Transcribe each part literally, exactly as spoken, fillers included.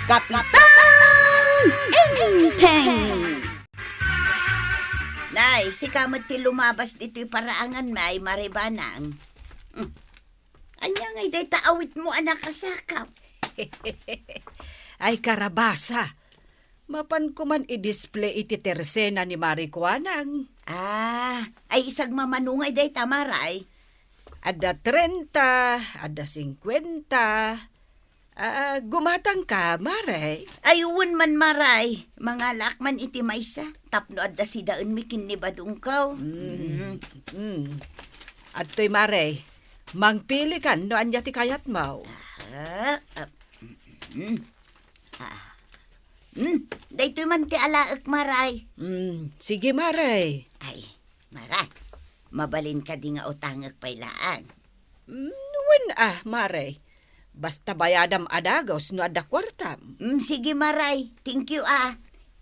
Kapitan Enteng! Nay, sika met ti lumabas ditoy paraangan, Nay, Mare Banang. Hmm. Ania ngay dayta awitmo a nakasakaw? Ay, karabasa. Mapanko man i-display iti tersena ni Mare Kuanang. Ah, ay, isagmamano ngay dayta, Mare? Adda trenta, adda singkuenta. Ah, gumatangka, Mare? Ay, wen man, Mare. Mangalaak man iti maysa, tapno adda sidaenmi ken ni badongko. Mm. Mm. Mm. Adtoy, Mare. Mangpilikan no ania ti kayatmo. Ah, ah, mm. Ah. Hmm, daytoy man ti alaek, Mare. Hmm, sige, Mare. Ay, Mare, mabalin kadi nga utangek pay laeng? Hmm, wen a, Mare. Basta bayadam a dagus no adda kuartam. Hmm, sige, Mare. Thank you, ah.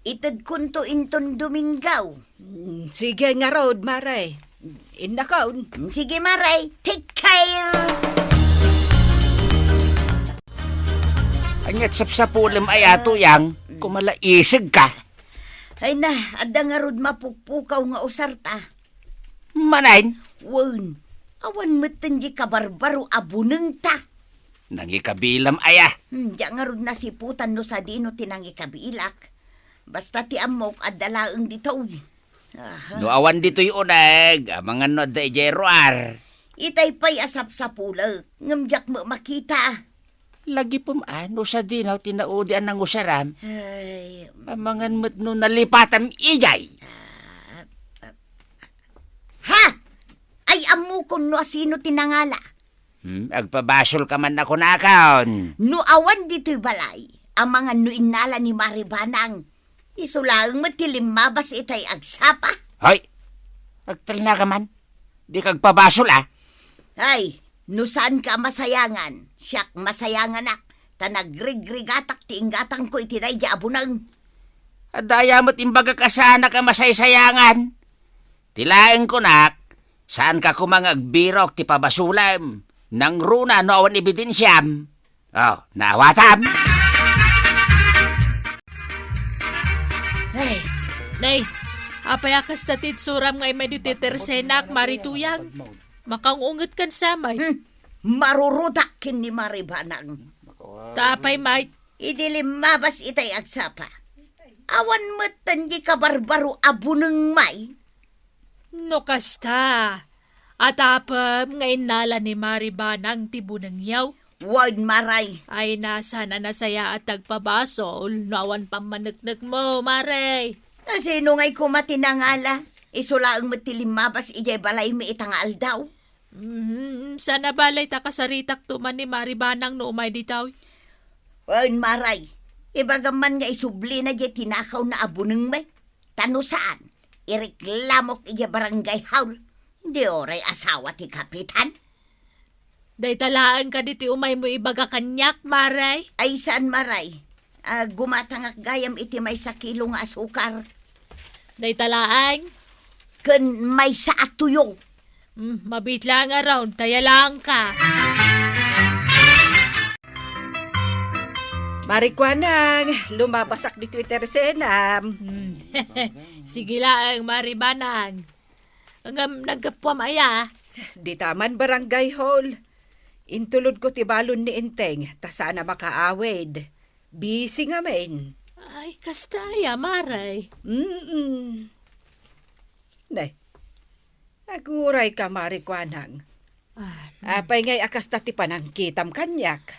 Itedkonto inton Domingo. Hmm, sige ngarud, Mare. Innakon. Hmm, sige, Mare. Take care! Ania't sapsapulem aya, Tuyang, kumalaiseg ka? Ay na, adda ngarud mapukpukaw nga usarta. Manen? Wen, awan metten di kabarbaro a bunengta. Nangikabilam aya? Hmm, dia ngarud nasiputan no sadino ti nangikabilak. Basta ti ammok, adda laeng ditoy. Aha. No awan ditoy uneg, amangan no adda idiay ruar. Itay pay a sapsapulek, ngem diak met makita. Lagipem a no sadino ti naudi a nangusaram. Ay, mm. Amangan met no nalipatam idiay. Ah, ah, ha? Ay, ammokon no asino ti nangala. Hmm, agpabasol ka man a kunakon. No awan ditoy balay, amangan no innala ni Mare Banang. Isu laeng met ti limmabas itay agsapa. Hoy! Agtalna ka man. Di ka agpabasol, ah. Ay, no saanka a masayangan, siak masayanganak, ta nagrigrigatak ti inggatangko iti daydi a buneng. Adda aya met imbagak a saanak a masaysayangan? Ti laeng kunak, saanka koma nga agbirok ti pabasolem. Nangruna no awan ebidensiam. Oh, naawatam? Ay. Nay, apay a kasta ti itsuram nga immay ditoy tersenak, Mare Tuyang? Makaung-unget kan samay. Hmm, marurudak ken ni Mare Banang. Ta apay met? Idi limmabas itay agsapa, awan metten di kabarbaro a buneng, May. No kasta, atapem nga innala ni Mare Banang ti bunengyo? Wen, Mare. Ay, saan a nasayaat ti agpabasol no awan pammaneknekmo, Mare. Asino ngay koma ti nangala? Isu laeng met ti limmabas idiay balaymi ita nga aldaw. Mhm, saan a bale ta kasaritakto man ni Mare Banang no umay ditoy. Wen, Mare, ibagam man nga isublina diay tinakawna a bunengmi. Ta no saan, ireklamok idiay barangay hall. Di uray asawa ti kapitan. Dayta laeng kadi ti umaymo ibaga kaniak, Mare? Ay, saan, Mare. Ah, gumatangak gayam iti maysa kilo nga asukar. Dayta laeng? Ken maysa a tuyo. Hmm, mabiit laeng ngarud, ta yalaangka. Mare Kuanang, lumabasak ditoy tersenam. Hmm. Sige laeng, Mare Banang. Ngem naggapuam aya? Dita man barangay hall. Intulodko ti balon ni Enteng, ta saan a makaawid. Busy ngamin. Ay, kasta aya, Mare? Mm-mm. Ne, agurayka, Mare Kuanang. Ah, hmm. Apay ngay a kasta ti panangkitam kaniak?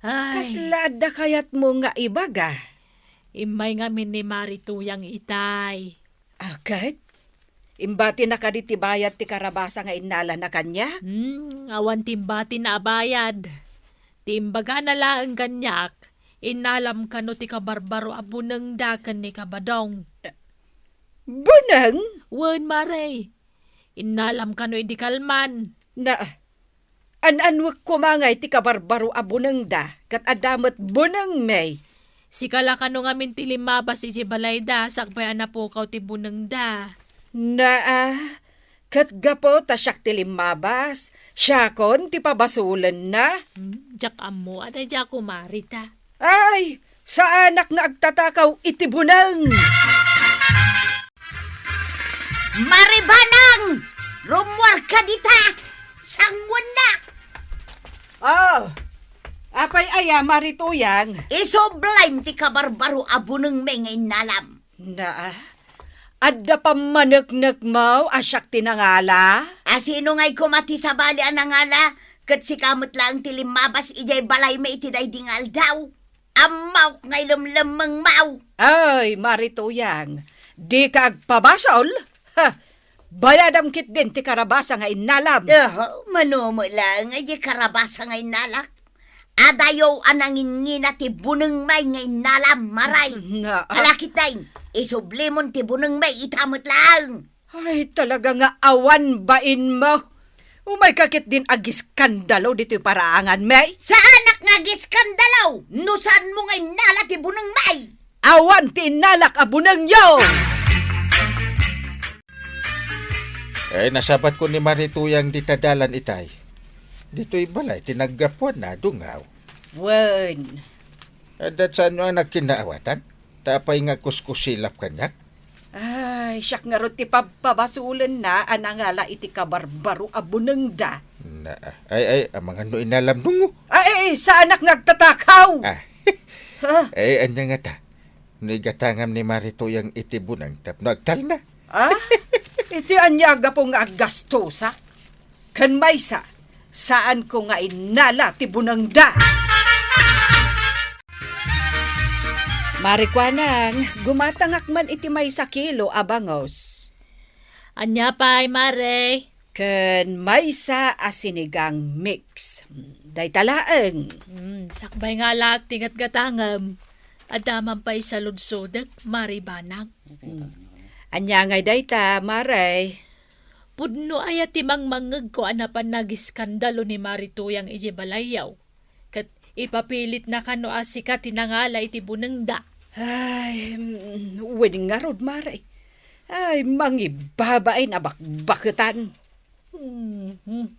Ay. Kasla adda kayatmo nga ibaga? Immay ngamin ni Mare Tuyang itay. Ket? Imbatina kadi ti bayad ti karabasa nga innalana kaniak? Hmm, awan ti imbatina a bayad. Ti imbagana laeng kaniak, innalam kano ti kabarbaro a bunengda ken ni Kabadong. Buneng? Wen, Mare. Innalam kano idi kalman. Na, an-annuek koma ngay ti kabarbaro a bunengda, ket adda met bunengmi. Sika la kano ngamin ti limmabas idiay balayda, sakbay a napukaw ti bunengda. Na, ket gapu ta siak ti limmabas, siakon ti pabasolenna? Hmm, diak ammo, adda diak kumarita. Ay, Saanak nga agtatakaw iti buneng. Maribanang! Rummuarka dita! Sanguennak! Ah, apay aya, Mari Tuyang? Isublim ti kabarbaro a bunengmi nga innalam. Na, adda pammaneknekmo a siak ti nangala? A sino ngay koma ti sabali a nangala? Ket sika met laeng ti limmabas idiay balaymi iti daydi nga aldaw. Ammok nga ilemlemmengmo. Ay, Mari Tuyang, dika agpabasol? Ha, bayadam ketdin ti karabasa nga innalam. Oho, mano met laeng a diay karabasa nga innalak. Adayo a nanginngina ti bunengmi nga innalam, Maray. Na, ah. Ala ketdin, isublimon ti bunengmi ita met laeng. Ay, talaga nga awan bainmo. Umayka ketdin agiskandalo ditoy paraanganmi. Saanak nga agiskandalo no saanmo nga innala ti bunengmi. Awan ti innalak a bunengyo. Eh, nasabatko ni Mari Tuyang dita dalan itay. Ditoy balay ti naggapuan na dungaw. Wen. Adda saanyo a nagkinnaawatan? Ta apay nga kuskusilap kaniak? Ay, siak ngarud ti pabpabasolenna a nangala iti kabarbaro a bunengda. Na, ay, ay, amangan no innalam dungo. Ay, ay, saanak nga agtatakaw? Ah. Ha? Ay, ania ngata? No igatangam ni Mari Tuyang iti buneng tapno agtalna. Ah? Iti ania a gapu nga aggastosak? Ken maysa, saanko nga innala ti bunengda. Mari Kuanang, gumatangak man iti maysa kilo a bangus. Ania pay, Mare? Ken maysa a sinigang mix. Dayta laeng. Hmm, sakbay nga alak ti gatgatangem. Adda man pay saludsodek, Mari Banang. Hmm. Ania ngay dayta, Mare? Pudno aya ti mangmangngegko a napan nagiskandalo ni Mari Tuyang idiay balayyo? Ket ipapilitna kano a sika ti nangala iti bunengda? Ay, mm, wen ngarud, Mare. Ay, mangibabain a bakbaketan. Mhm.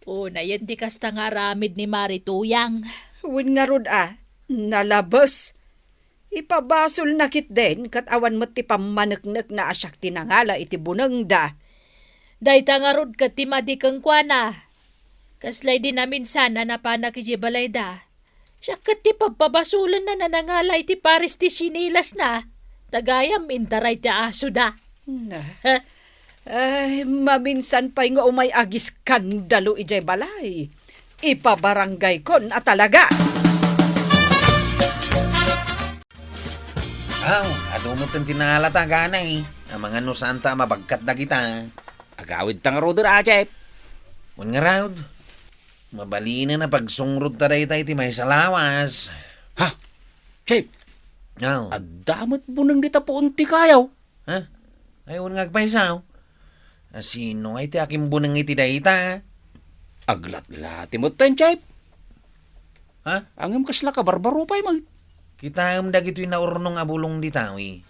Unayen ti kasta nga aramid ni Mari Tuyang. Wen ngarud a, nalabes. Ipabasolna ketdin ket awan met ti pammaneknekna a siak ti nangala iti bunengda. Dayta ngarud ket ti madi kenkuana. Kasla idi naminsan a napanak idiay balayda. Siak ket ti pabpabasolenna a nangala iti pares ti sinilasna. Ta gayam intaray ti asoda. Na. Ha? Ay, maminsan pay nga umay agiskandalo idiay balay. Ipabarangaykon a talaga. Aw, adu met ti nalata, ganay. Amangan no saanta a mabagkat dagita. Agawidta ngaruden, Jeff. Wen ngarud, mabalinen a pagsungrodta dayta iti maysa lawas. Ha? Jeff? Aw. Adda met buneng dita puon ti kayo. Ha? Ay, wen nga agpayso. A sino ngay ti akimbuneng iti dayta? Aglatlati metten, Jeff. Ha? Ngem kasla kabarbaro pay met. Kitaem dagitoy naurnong a bulong dita, wi.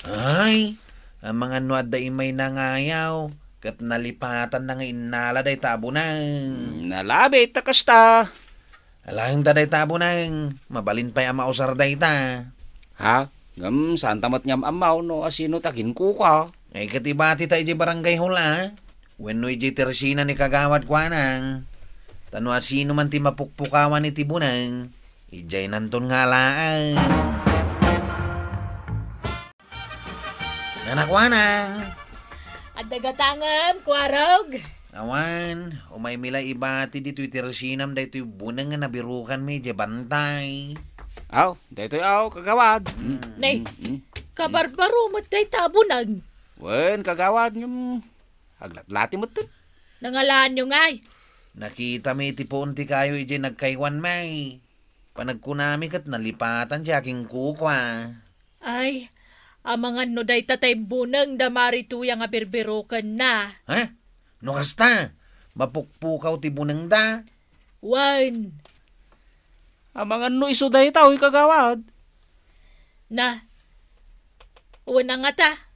Ay, amangan no adda immay nangayaw, ket nalipatanna nga innala dayta a buneng. Hmm, nalabit ta kasta. Alaeng ta dayta a buneng, mabalin pay a mausar dayta. Ha? Ngem, saanta met nga am-ammaw no asino ti aginkukua. Ay, ket ibatita idiay barangay hall a, wenno idiay tersina ni Kagawad Kuanang. Ta no asino man ti mapukpukawan iti buneng, idiaynanton nga alaen. Nana Kuanang! Adda gatangem, Kuarog? Awan, umaymi la ibati ditoy tersinam daytoy buneng nga nabirukanmi idiay bantay. Aw, daytoy aw, kagawad. Mm. Nay, mm, mm. Kabarbaro met dayta a buneng. Wen, kagawad, ngem aglatlati metten. Nangalaanyo ngay? Nakitami iti puon ti kayo idiay nagkaywanmi. Panagkunami ket nalipatan ti akinkukua. Ay, amangan no dayta tay buneng da Mari Tuyang a birbirukenna. Ha? No kasta, mapukpukaw ti bunengda? Wen. Amangan no isu dayta, oy, kagawad. Na, wen a ngata.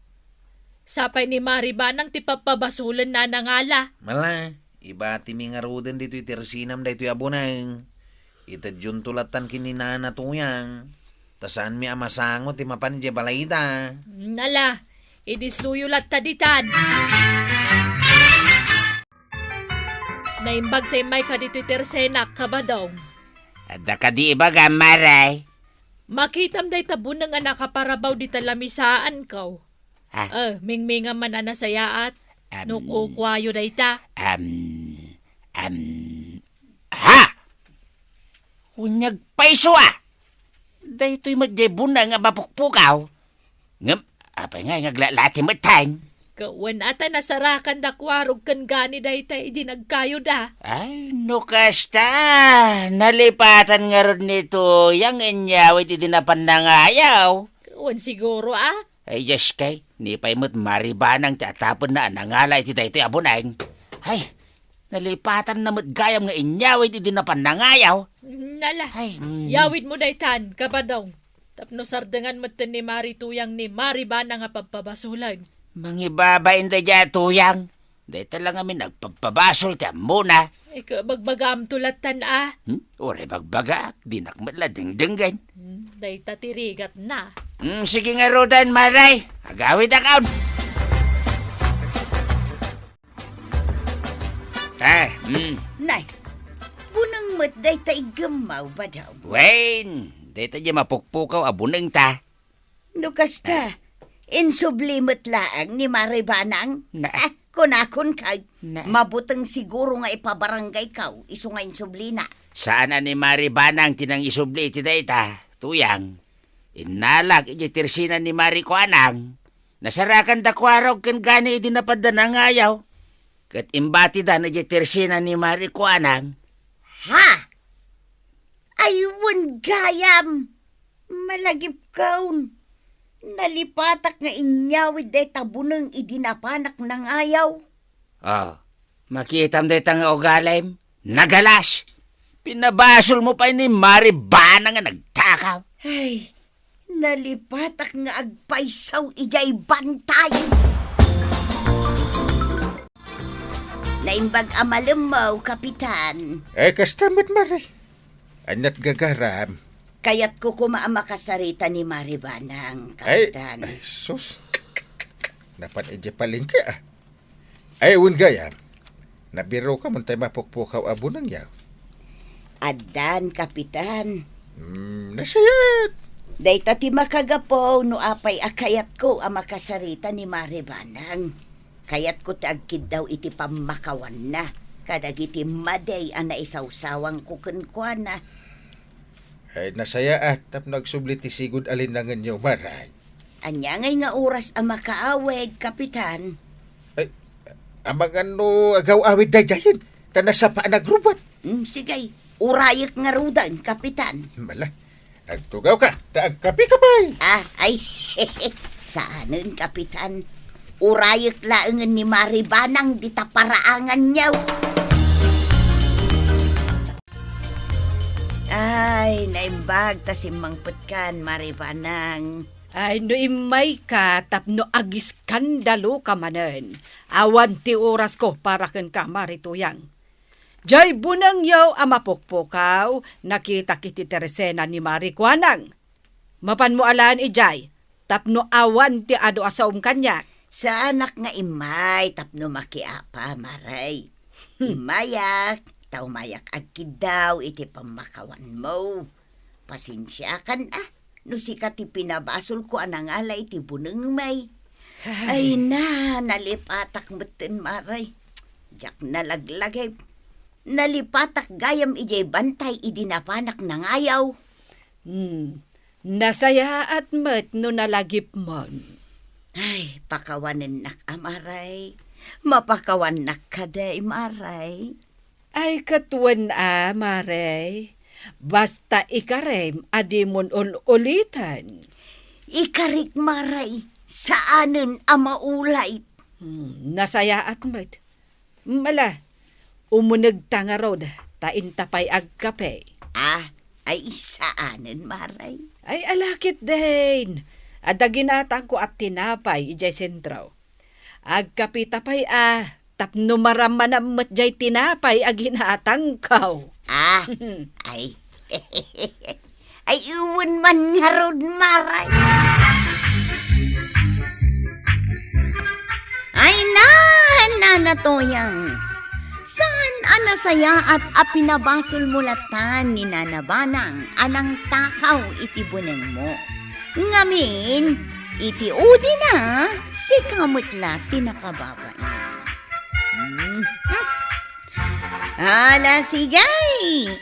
Sapay ni Mari Banang ti pappabasolenna a nangala. Mala, ibatimi ngaruden ditoy tersinam daytoy a buneng. Itedyonto lattan ken ni Nana Tuyang. Ta saanmi a masango ti mapan idiay balayda. Nala, idissoyo latta ditan. Naimbag ta immayka ditoy tersenak, Kabadong. Adda kadi ibagam, Mare? Makitam dayta buneng a nakaparabaw dita lamisaanko. Ah. Eh, mingmingam man a nasayaat. Am. No kukuayo dayta. Am, am, ha? Wen, agpayso a! Daytoy met diay buneng a mapukpukaw. Ngem, apay nga, nga aglalati metten? Ket wen a ta nasarakan da kuarog ken gani dayta idi nagkayo da. Ay, no kasta, nalipatan ngarud ni Tuyang inyawid idi napan nangayaw. Ket wen siguro, a? Ay, Diyos kay, ni pay met Mari Banang ti atapenna a nangala iti daytoy a buneng. Ay, nalipatanna met gayam nga inyawid idi napan nangayaw. Mhm, nala. Ay, mm. Yawidmo daytan, Kabadong. Tapno sardengan metten ni Mari Tuyang ni Mari Banang a pabpabasolen. Mangibabain daydiay a Tuyang. Dayta la ngamin agpabpabasol ti ammona. Ay, ka-, bagbagaamto lattan, a. Hmm? Uray bagbagaak, dinak met la dengdenggen. Hmm, dayta ti rigatna. Hmm, sige ngaruden, Mare. Agawidakon. Eh, hmm. Nay, buneng met dayta iggemmaw, Badong. Wen, dayta diay mapukpukaw a bunengta. No kasta, insubli met laeng ni Mari Banang? Na- Ah, kunakon kay, na- mabuteng siguro nga ipabarangaykaw isu nga insublina. Saan a ni Mari Banang ti nangisubli iti dayta, Tuyang. Innalak idiay tersena ni Mari Kuanang. Nasarakanda kuarog ken gani idi napadda nangayaw. Ket imbatida idiay tersena ni Mari Kuanang. Ha? Ay, wen gayam! Malagipkon! Nalipatak nga inyawid dayta buneng idi napanak nangayaw. Ah, makitam dayta nga ugalim? Nagalas! Pinabasolmo pay ni Mari Banang nga nagtakaw. Ay, nalipatak nga agpaysaw idiay bantay. Naimbag a malemmaw, Kapitan. Eh, kasta met, Mare. Ania't gagaram? Kayatko koma a makasarita ni Mari Banang, Ay, Kapitan. Ay, sus. Napan idiay palengke, a. Ay, wen gayam. Nabiruka man tay mapukpukaw a buneng, yaw. Addan, Kapitan. Hmm, nasayaat. Dayta ti makagapu no apay a kayatko a makasarita ni Mari Banang. Kayatko ti agkiddaw iti pammakawanna kadagiti madi a naisawsawangko kenkuana. Ay, nasayaat tapno agsubli ti sigud a linangenyo, Mare. Ania ngay nga oras a makaawid, Kapitan? Ay, amangan no agaw-awid daydiayen, ta nasapa a nagrubat. Hmm, sige, urayek ngaruden, Kapitan. Mala, agtugawka, ta agkapeka pay. Ah, ay, saanen, Kapitan. Urayek laengen ni Mari Banang dita paraanganyo. Ay, naimbag ta simmangpetkan, Mari Banang. Ay, no immayka tapno agiskandaloka manen, awan ti orasko para kenka, Mari Tuyang. Jay bunengyo a mapukpukaw, nakitak iti tersena ni Mari Kuanang. Mapanmo alaen idiay, tapno awan ti adu a saom kaniak. Saanak nga immay tapno makiapa, Mare. Hmm. Immayak, ta umayak agkiddaw iti pammakawanmo. Pasensiakan, a, no sika ti pinabasolko a nangala iti bunengmi. Ay. Ay na, nalipatak metten, Mare. Diak nalaglagip. Nalipatak gayam idiay bantay idi napanak nangayaw. Hmm. Nasayaat met no nalagipmon. Ay, pakawanennak a, Mare. Mapakawannak kadi, Mare. Ay, ket wen a, Mare. Basta ikarem a dimon ul-uliten. Ikarik, Mare. Saanen a maulay. Hmm, nasayaat met. Mala, umunegta ngarud, ta inta pay agkape. Ah, ay saanen, Mare. Ay, ala ketdin. Adda ginatangko a tinapay idiay sentro. Agkapeta pay a, tapno marammanam met jay tinapay a ginatangko. Ah, ay, Ay, wen man ngarud, Mare. Ay, na, Nana Toyang. Saan a nasayaat a pinabasolmo latan ni Nana Banang a nangtakaw iti bunengmo. Ngamin, iti udina, sika met la ti nakababain. Mhm. Ala, sige!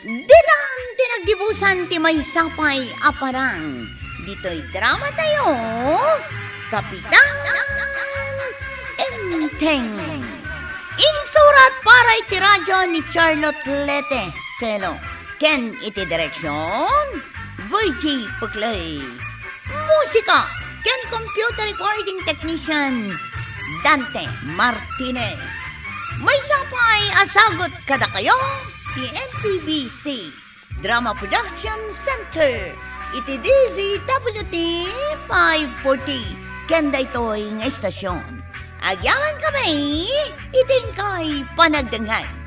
Ditan ti naggibusan ti maysa pay a parang. Ditoy drama tayo, Kapitan Enteng. Insurat para iti radyo ni Charlotte Lete Celo. Ken iti direksyon, Virgie Puclay. Musika ken computer recording technician, Dante Martinez. Maysa pay a sagut kadakayo ti M P B C Drama Production Center iti D Z W T five forty ken daytoy nga istasyon. Agyamankami iti inkay panagdengngeg.